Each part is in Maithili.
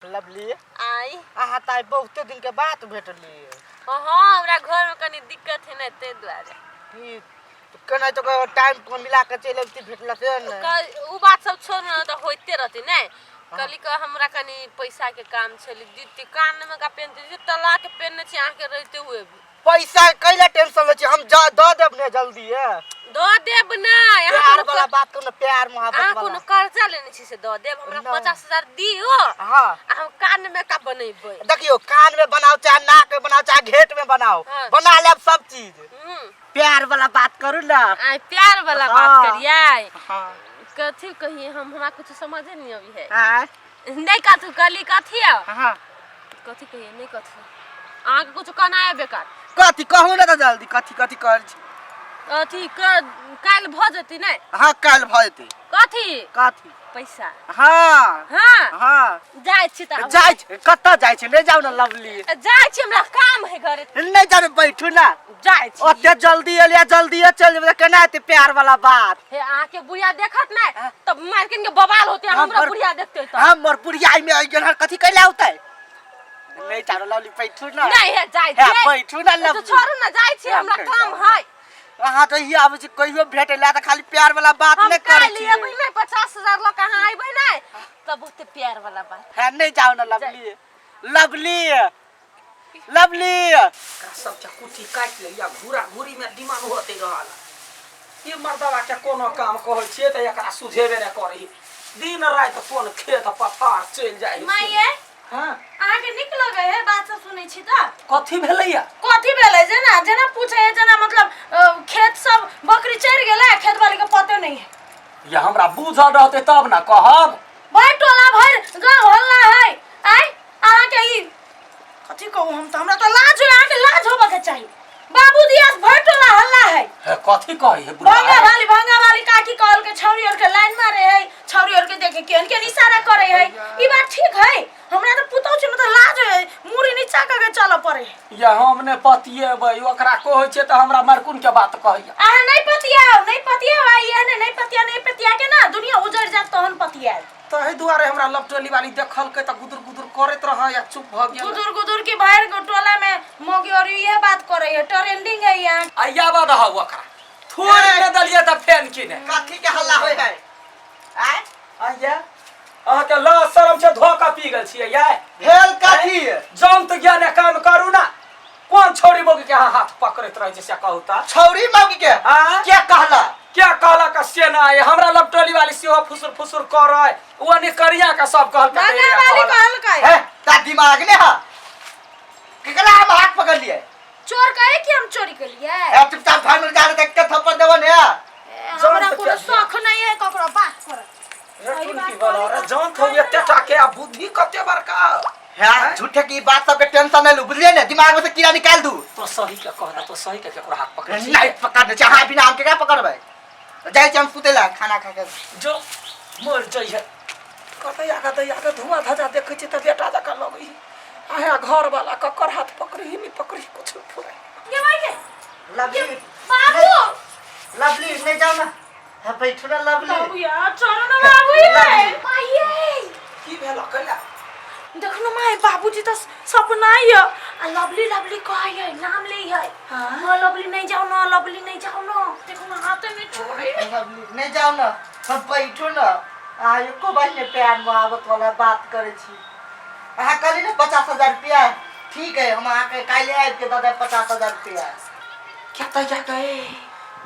लवली। आई। अहाँ तऽ आइ बहुते दिन के बाद भेटली। हाँ, हमरा घर में कनी दिक्कत है ने, ताहि दुआरे। की केना तो टाइम पर मिला के चलि अबती, भेटला से ने। उ बात सब छोड़ न, तऽ होइते रहते ने। कहली के हमरा कनी पैसा के काम छली दीदी, कान में का पेन दीदी, तला के पेन छी अहाँ के रहते हुए भी। पैसा कैला टेंशन लै छी, हम दऽ देब ने जल्दी है। दऽ देब ना। अहाँ प्यार कोनो वाला बात करू ने, प्यार मोहब्बत अहाँ वाला। कोनो कर्जा लेने छी से दऽ देब हमरा? नहि। 50,000 दियौ। हाँ। आ हम कान में का बनेबै। देखियौ, कान में बनाओ चाहे नाक में बनाओ चाहे घेट में बनाओ, बना लेब सब चीज। प्यार वाला बात करू ना। आ प्यार वाला बात करियै? हाँ। कथी कहिए हम, हमरा कुछ समझे नहीं अभी है। आँय? नहीं, कथू कहली कथी है? हाँ। कथी कहिए नहीं, कथू अहाँके कुछ कहना है बेकार। कथी कहू ने तऽ जल्दी, कथी कथी कर छी? अथी काल्हि भऽ जेतै ने? हाँ, काल्हि भऽ जेतै। कथी? कथी? पैसा। हाँ। हाँ। हाँ। जाइ छी तऽ। जाइ छी, कतऽ जाइ छी? नहि जाउ ने लवली। जाइ छी, हमरा काम है घरे। नहि जाउ ने, बैठू ने। जाइ छी। ओते जल्दी एलियै, जल्दी चलि जेबै तऽ केना हेतै प्यार वाला बात? हे, अहाँके बुढ़िया देखत नहि तब मार्केट के बवाल होते। हमरा बुढ़िया देखते तऽ। हमर बुढ़िया में आई गेल, कथी कैला होतै? नहि जाउ लवली, बैठू ने। नहीं हे, जाइ हे, छी। बैठू ने तो लवली। छोड़ू ने, जाइ छी, हमरा हम काम है। अहाँ तऽ ही आबै छी कहियो भेटै ला तऽ खाली प्यार वाला बात हम नहि करै काल्हि छी। एबै नहि, 50,000 लऽ कऽ अहाँ अयबै नहि तब बहुते प्यार वाला बात। हे, नहि जाउ ने लवली, लवली, लवली। एकरा सबके कुट्टी काटि लेलियै, घूरा घूरी में दिमाग होते रहल। ई मर्दवा के कोनो काम कहै छियै तऽ एकरा सुझेबे नहि करै, दिन राति कोन खेत पथार चलि जाइ। माइये। हाँ। अहाँके नीक लगै है बात सब सुनै छी तऽ? कथी भेलैया? कथी भेलै, जेना जेना पूछे है, जेना मतलब खेत सब बकरी चढ़ गेलै, खेत वाली के पते नहीं है। या हमरा बूझल रहतै तब ने कहब। भरि टोला भरि गाँव हल्ला है। आय अहाँके ई कथी कहू हम तऽ, हमरा तऽ लाज होय, अहाँके लाज होबऽ के चाही। बाबू दिया से भरि टोला हल्ला है। हे, कथी कहै है बुढ़ा? भंगा वाली, भंगा वाली काकी कहल के छौरी और के लाइन मारे है, छौरी और के देखे केहन केहन इशारा करे है। ई बात ठीक है? हमरा तऽ पुतहु छै, मतलब लाज होय, मुड़ी नीचा कऽ के चलऽ पड़े है। या हम ने पतिएबै, ओकरा कहै छियै तऽ हमरा मरकुन के बात कहैया। अहाँ नहीं पतियाओ, नहीं पतियाओ, आई एहने नहीं पतिया, नहीं पतिया के ना दुनिया उजड़ जात तहन पतियाओ। ताहि दुआरे हमरा लपटोली वाली देखलकै तऽ गुदुर गुदुर करैत रहै आ चुप भऽ गेल। गुदुर गुदुर की, भरि टोला में मौगी और इहे बात करे है, ट्रेंडिंग है यहाँ। आ याबा दह ओकरा थोड़े ने देलियै तऽ फेन की ने। कथी के हल्ला होय है? आँय? आया अहाँके लाज शरम छै? धोखा पी गेल छियै यै? भेल कथी? जौन तऽ ज्ञान काम करू ना, कोन छौरी मौगी के अहाँ हाथ पकड़ैत रहै छै से कहू तऽ। छौरी मौगी के? हाँ? के कहला? क्या कहला का से ना है, हमरा लपटोली वाली सेहो फुसुर फुसुर करै, ओ ने करिया के सब कहलकै। भंगा वाली कहलकै। हे, ता दिमाग ने हा, केकरा हम हाथ पकड़ लिए? चोर कहे कि हम चोरी के लिए। ए, चुपचाप घर में जा रहे, देख के थप्पड़ देबो ने। हमरा कोनो शौक नहीं है ककरो बात कर। रे की बोला रे, जान थो एते टा के आ बुद्धि कते बड़का है। झूठे की बात सबके टेंशन नहीं लू, बुझलिए ने? दिमाग में से कीड़ा निकाल दू। तो सही के कह, तो सही के केकरो हाथ पकड़ै छी? नहीं पकड़ने चाहे, बिना हम केकरा पकड़बै? जाइ छी हम सुते ला खाना खा के। जो मर जइहे। कतै आगा दै आगा धुआं धजा देखै छी तऽ बेटा जकाँ लगै आहे। घर वाला ककर हाथ पकड़ी नहीं पकड़ी, कुछ फुराई। ये भाई के लवली। बाबू। लवली, नहीं जाओ ना। हाँ, बैठो ना लवली। बाबू यार, छोड़ो ना बाबू ये माये। की भेल कैला? देखनो माय, बाबूजी तो सपना ही है आ लवली लवली कहै है, नाम ले है। हाँ, लवली नहीं जाओ ना, लवली नहीं जाओ ना। देखो ना, हाथे में छोड़े। लवली, नहीं जाओ ना, हम बैठो ना। आ एको बार ने प्यार मोहब्बत वाला बात करे छी। अहाँ कहली ने 50,000 रुपया, ठीक है, हम अहाँके काल्हि आबि के दऽ देब 50,000 रुपया। क्या तैया गए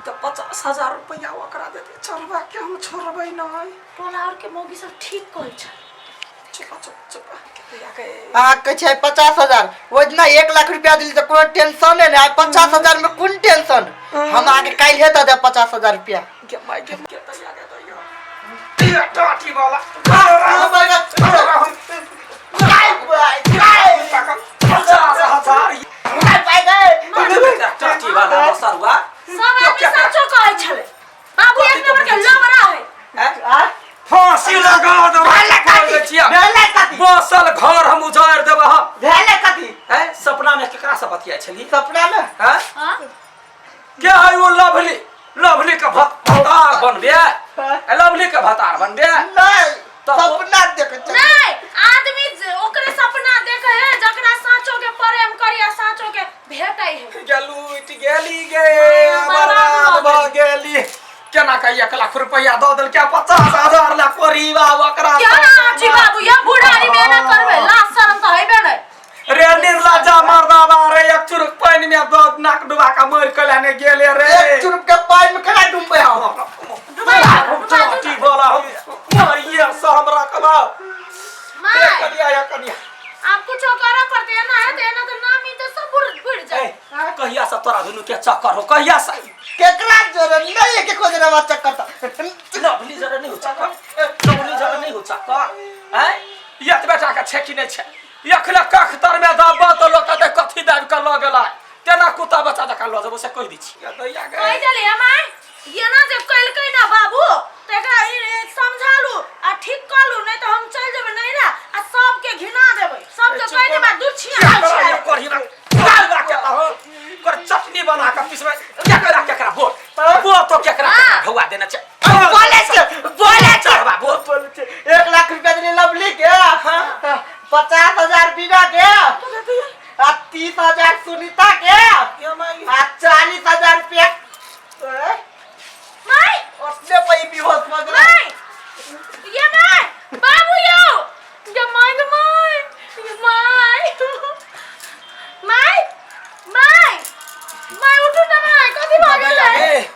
तऽ 50,000 रुपया ओकरा देतै चढ़बा के, हम छोड़बै नहि। टोला और के मौगी सब ठीक कहै छै। चुप चुप चुप, क्या तैया गए? अहाँ कहै छै 50,000, ओहि दिना 1 लाख रुपया दिली तऽ कोनो टेंशन नहि ने, आइ 50,000 में कोन टेंशन? हम अहाँके काल्हि दऽ देब 50,000 रुपया। गे माय गे, क्या तैया गए दैया टाटी वाला 50,000 टाटी वाला मसरुआ। सब आदमी सचो कहै छलै, बाबू एक नंबर के लबड़ा है। फांसी लगा देबै। बसल घर हम उजाड़ देबै हम। भेलै कथी? हैं, सपना में केकरा से बतियाइ छली? सपना में? हैं? हाँ। के है वो लवली? लवली के भतार बनबे? ए, लवली के भतार बनबे? नहीं। तब- सपना देख। नहीं, आदमी लूट गेली गे, बर्बाद भऽ गेली। केना के 1 लाख रुपया दऽ देलकै, 50,000 ला कोरीबा ओकरा। केना छी बाबू, ये बुढ़ारी में एना करबै? लाज शरम तऽ हेबे नै। रे निर्लज्जा मर्दाबा रे, एक चुरुक पानि में दऽ नाक डुबा के मरि के लेने गेले रे। एक चुरुक के पानि में केना डूबबै हम? डुबा दू, डुबा दू। चाटी बोला हम मरिए से हमरा कमाओ। माय। कनिया या कनिया। आब कुछो करऽ पड़तै, एना हेतै एना तऽ नामी तऽ सब बुढ़ बुढ़ जाए। ए, कहिया से तोरा दुनू के चक्कर हो, कहिया से? केकरा जोरे नहीं के खोज रहा चक्कर त? लवली जरे नहीं हो चक्कर, लवली जरे नहीं हो चक्कर हैं? यत बेटा के छै कि नहीं छै? एखने कख तर में दबा तऽ लोक कहतै कथी दाबि कऽ लऽ गेलै, तेना कुत्ता बच्चा जकाँ लऽ जेबो से कहि दै छी। दैया गे। कहि देली माय, एना जे कलकै ना बाबू तऽ एकरा समझालू आ ठीक कलू, नहीं तऽ हम चलि जेबै नैहरा आ सबके घिना देबै, सबके कहि देबै दूर छिया केकरा ये करही ना, दाल के तऽ हो, ओकर चटनी बना कऽ पिसबै। केकरा केकरा बोल बोल तो, केकरा केकरा ढौआ देने छै? बोले छै, बोले छै। चढ़बा बोल। बोले छै, 1 लाख रुपया देली लवली के, 50,000 बीना के आ 30,000 सुनीता के आ 40,000 रुपया ए, माय। ओतने पे बेहोश भऽ गेलै। माय, ये माय, बाबू यौ, ये my गे my, ये my, my, my, my, उठू ना my, कथी भऽ गेलै? ए,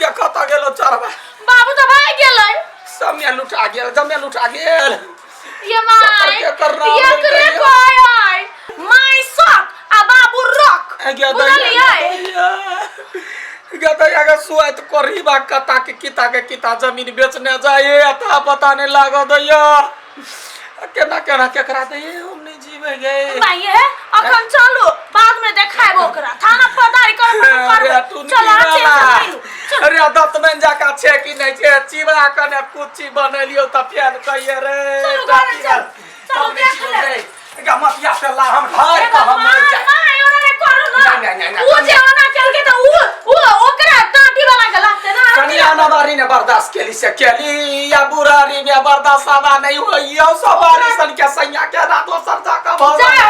ये कतऽ गेलो चढ़बा? बाबू तऽ भागि गेलै। समय लुटा गेल, जमे लुटा गेल। ये my. केकर नाम एकरे लेलकै? कहै my शक आ बाबू रक। गे। बुझलियै? गे दैया गे, सुआइत करही बा कता के किता के किता जमीन बेचने जाए, अता पता नहीं लागो दैया। केना केना केकरा दैये, हम नहीं जीवे गे। भाई हे, अखन चलू, बाद में देखायब ओकरा, थाना फौजदारी करब। अरे करबै। टुनकी चलो अच्छे से वाला। मिलू, चलू। अरे दतमैन जका छै कि नहि छै? चिबा कने कुच्ची बनेलियौ तऽ फेन कहिए रे। चलू घरे, चलू। चलू, देख लेब। गमतिया से ला हम ढार कऽ हम मरि जाय। माय, ओना नहि करू ना। नहि, नहि, नहि, नहि। उ जे ओना केलकै तऽ उ ओकरा टाटी वाला के लागतै ना। कनिया नवारी ने बर्दाश्त केली से केली, या बुढ़ारी में बर्दाश्त आवा नहीं होइयो, सवारी सन के सैया के ना दोसर जाके भऽ जाय।